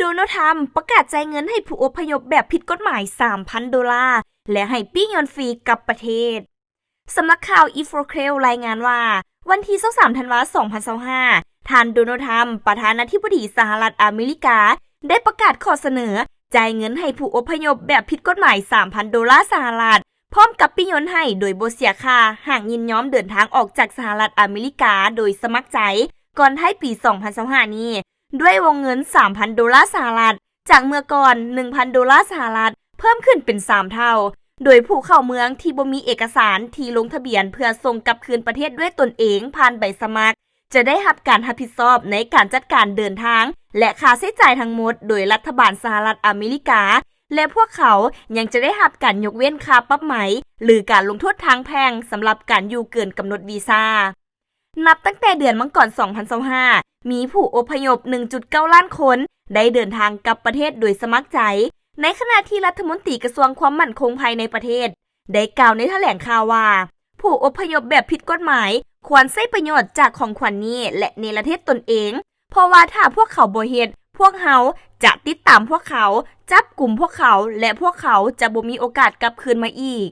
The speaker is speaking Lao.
ໂດນັລ ທຣຳ ປະກາດຈ່າຍເງິນໃຫ້ຜູ້ອົບພະຍົບແບບຜິດກົດໝາຍ ສາມພັນໂດລາ ແລະ ໃຫ້ປີ້ຍົນຟຣີກັບປະເທດ. ສຳນັກຂ່າວ e four Krell ລາຍງານວ່າ ວັນທີຊາວສາມ ທັນວາ ສອງພັນຊາວຫ້າ ທ່ານ ໂດນັລ ທຣຳ ປະທານາທິບໍດີສະຫະລັດອາເມລິກາ ໄດ້ປະກາດຂໍ້ສະເໜີ ຈ່າຍເງິນໃຫ້ຜູ້ອົບພະຍົບແບບຜິດກົດໝາຍ ສາມພັນໂດລາສະຫະລັດ ພ້ອມກັບປີ້ຍົນໃຫ້ໂດຍບໍ່ເສຍຄ່າ ຫາກຍິນຍອມເດີນທາງອອກຈາກສະຫະລັດອາເມລິກາໂດຍສະໝັກໃຈ ກ່ອນທ້າຍປີ ສອງພັນຊາວຫ້ານີ້ ດ້ວຍວົງເງິນ ສາມພັນໂດລາສະຫະລັດ ຈາກເມື່ອກ່ອນ ໜຶ່ງພັນໂດລາສະຫະລັດ ເພີ່ມຂຶ້ນເປັນສາມເທົ່າ, ໂດຍຜູ້ເຂົ້າເມືອງທີ່ບໍ່ມີເອກະສານທີ່ລົງທະບຽນເພື່ອສົ່ງກັບຄືນປະເທດດ້ວຍຕົນເອງຜ່ານໃບສະໝັກ ຈະໄດ້ຮັບການຮັບຜິດຊອບໃນການຈັດການເດີນທາງ ແລະ ຄ່າໃຊ້ຈ່າຍທັງໝົດໂດຍລັດຖະບານສະຫະລັດອາເມລິກາ ແລະ ພວກເຂົາຍັງຈະໄດ້ຮັບການຍົກເວັ້ນຄ່າປັບໃໝ ຫຼື ການລົງໂທດທາງແພ່ງສຳລັບການຢູ່ເກີນກຳນົດວີຊາ. ນັບຕັ້ງແຕ່ເດືອນມັງກອນ ສອງພັນຊາວຫ້າ ມີຜູ້ອົບພະຍົບ ໜຶ່ງຈຸດເກົ້າລ້ານຄົນ ໄດ້ເດີນທາງກັບປະເທດໂດຍສະໝັກໃຈ, ໃນຂະນະທີ່ລັດຖະມົນຕີກະຊວງຄວາມໝັ້ນຄົງພາຍໃນປະເທດ ໄດ້ກ່າວໃນຖະແຫຼງຂ່າວວ່າ ຜູ້ອົບພະຍົບແບບຜິດກົດໝາຍຄວນໃຊ້ປະໂຫຍດຈາກຂອງຂວັນນີ້ ແລະ ເນລະເທດຕົນເອງ, ເພາະວ່າຖ້າພວກເຂົາບໍ່ເຮັດ, ພວກເຮົາຈະຕິດຕາມພວກເຂົາ, ຈັບກຸມພວກເຂົາ ແລະ ພວກເຂົາຈະບໍ່ມີໂອກາດກັບຄືນມາອີກ.